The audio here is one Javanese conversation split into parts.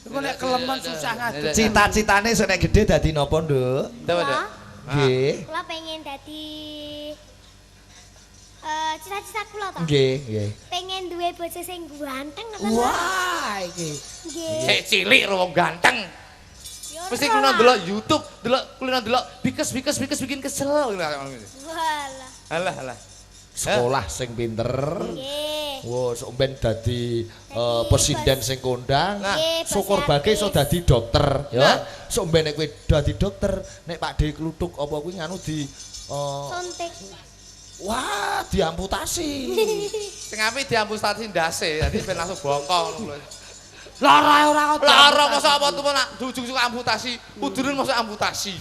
Iku nek kelemen susah ngadeg. Cita-citane sok nek gedhe dadi napa, Nduk? Nduk. Nggih. Kula pengen dadi cita-cita kula to. Nggih, nggih. Pengen duwe bojo sing ganteng ngoten. Wah, iki. Nggih. Sik cilik ro wong ganteng. Mesti kulino ndelok YouTube, delok kulino ndelok bikes bikin kesel. Walah. Alah alah. Sekolah sing pinter. Nggih. Wah, sok ben dadi presiden sing kondang. Syukur bage iso dadi dokter, ya. Sok ben nek kowe dadi dokter, nek Pakde kluthuk apa kuwi nganu di suntik. Wah, diamputasi. Sing apik diamputasi ndase, dadi ben langsung bongkok ngono lho. Lara ora kok. Lara mosok apa tuh nak ujung-ujung amputasi, kudune mosok amputasi.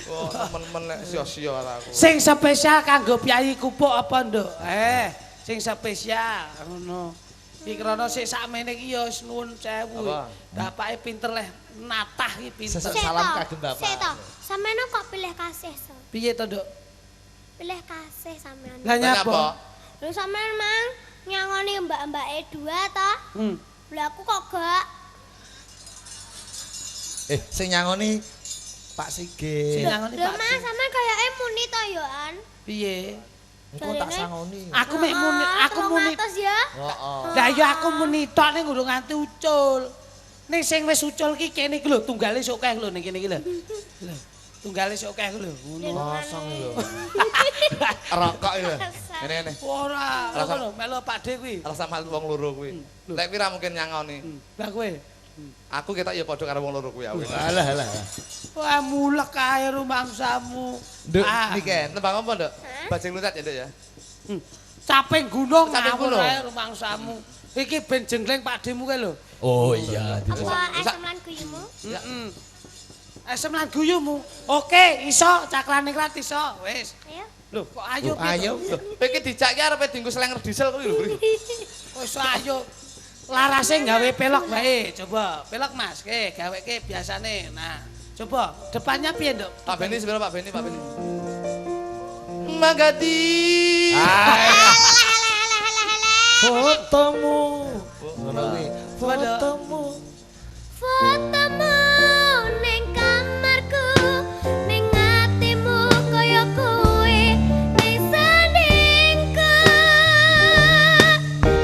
Wah, temen-temen nek sia-sia karo aku. Sing spesial kanggo piyayi kupuk apa, Nduk? Sing spesial ngono. Iki krana sik sakmene iki ya wis nuwun sewu. Bapake pinter leh natah iki pinter. Salam kagem bapak. Sik to, sampeyan kok pilih kasih so? Piye to, Nduk? Pilih kasih sampeyan. Lah nyapa? Lho sampeyan mang nyangoni mbak-mbake dua to? Lah aku kok gak. Sing nyangoni Pak Sigit. Sing nyangoni Pak. Lho Mas, sampean kayake muni to yo an. Piye? Engko tak sangoni. Aku mek muni, aku muni. Ya. Heeh. Lah ya aku muni tok ning urung nganti ucul. Ning sing wis ucul ki kene iki lho, tunggale sok akeh lho ning kene iki lho. Lho, tunggale sok akeh lho. Ngono. Kosong lho. Rokok iki lho. Ngene-ngene. Ora, ngono melu Pakde kuwi. Rasa malu wong loro kuwi. Lek kuwi ra mungkin nyangoni. Lah kowe. Aku ketok ya padha karo wong loro kuwi aku. Alah alah. Wah mulek kae rumangsamu. Nduk niki tembang apa, Nduk? Bajing loncat ya, Nduk ya. Caping gunung ngawur kae rumangsamu. Iki ben jenggleng Pakdemu kae lho. Oh iya. Apa esem lan guyumu? Heeh. Esem lan guyumu. Oke, iso caklane klat iso. Wis. Ayo. Lho, kok ayo piye? Ayo. Lho, iki dijak ki arepe dienggo slenger diesel kuwi lho, Bri. Wis ayo. Larase gawe pelok wae, coba. Pelok Mas, ke gaweke biasane. Nah, coba depannya piye, Nduk? Pak Beni sepiro Pak Beni, Pak Beni. Magadi. Fotomu. Ngono kuwi. Fotomu. Fotomu ning kamarku, ning atimu kaya kowe, ning sandingku.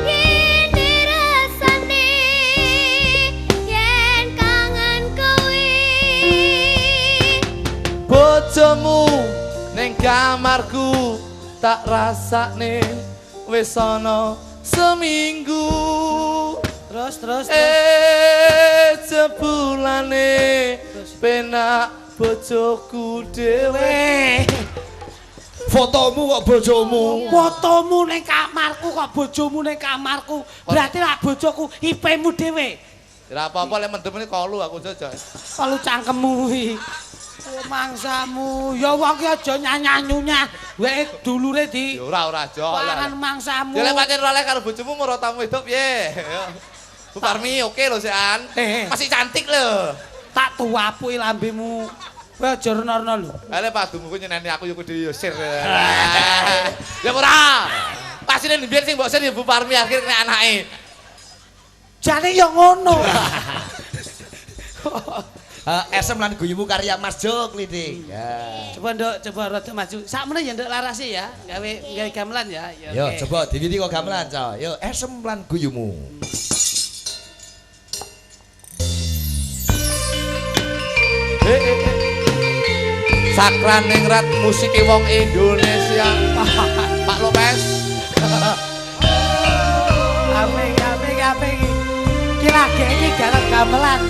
Yen rasane yen kangen kowe. Bojomu ning kamarku tak rasakne wis ana seminggu. Terus jebulane penak bojoku dhewe. Fotomu kok bojomu? Fotomu ning kamarku kok bojomu ning kamarku. Berarti lak bojoku IP-mu dhewe. Ora apa-apa lek mendem ini kolu aku jojok. Kolu cangkemmu kuwi. Mangsamu, ya wong ki aja nyanyanyunya. Wae dulure di. Ya ora ora aja. Paran mangsamu. Ya lek pancen ora oleh karo bojomu maratamu wedok piye? Bu Parmi oke lho sekan. Masih cantik lho. Tak tuwapuki lambemu. Kowe aja rena-rena lho. Lha padumu ku nyeneni aku ya kudu yo sir. Ya ora. Pasine mbiyen sing mbok sir ya Bu Parmi akhir kena anake. Jane ya ngono. Esem lan guyumu karya Mas Jo Klitik. Ya. Coba Nduk, coba rada maju. Sakmene ya Nduk larasi ya, gawe gawe gamelan ya. Yo coba diwiti kok gamelan, Cok. Yo esem lan guyumu. Sakraning rat musike wong Indonesia. Pak Lopez. Apik apik apik. Ki lagi iki garap gamelan.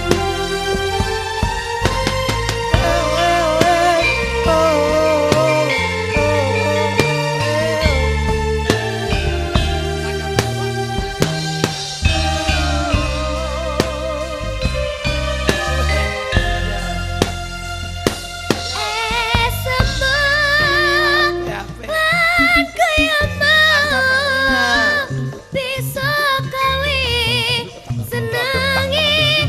Bisa gawe senengi.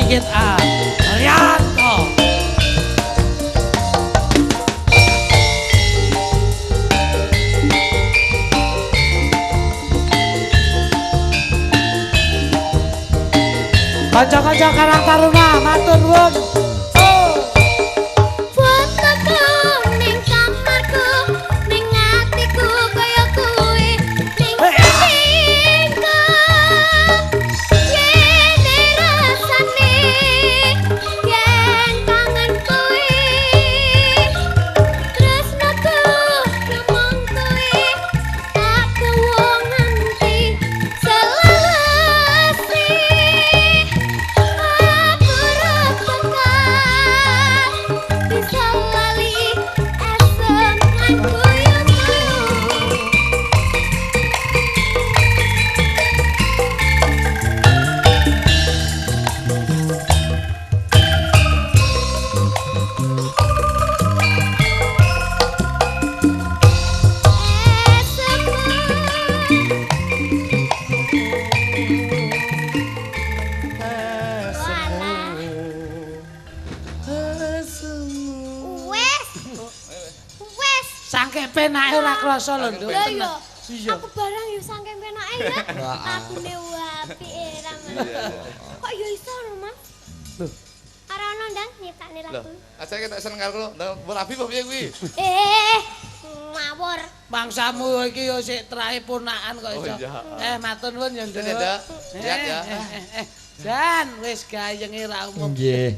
Sigit A. Rianto. Kanca-kanca Karang Taruna matur nuwun. Fotoku ning kamarku, ning atiku kaya kuwi, ning kupingku. Yene rasane yen kangen kuwi. Tresnaku namung kuwi, tak gawa nganti selawase. Aku ora bakal bisa lali esem lan guyumu. Wes. Wes. Sangke penake ora krasa lho, Nduk. Lho iya. Iya. Aku barang yo saking penake ya. Lagune apike ra Mas. Kok yo iso lho, Mas? Loh. Ora ono ndang nyiptakne Lho, lagu. aja ketok seneng karo kula. Ndang mbok rabi apa piye kuwi? Eh, ngawur. Mangsamu iki yo sik trahe ponakan kok Oh, iso. iya. Matur nuwun ya, Nduk. Nduk. Lihat ya. Jan wis gayenge ra umum. Nggih.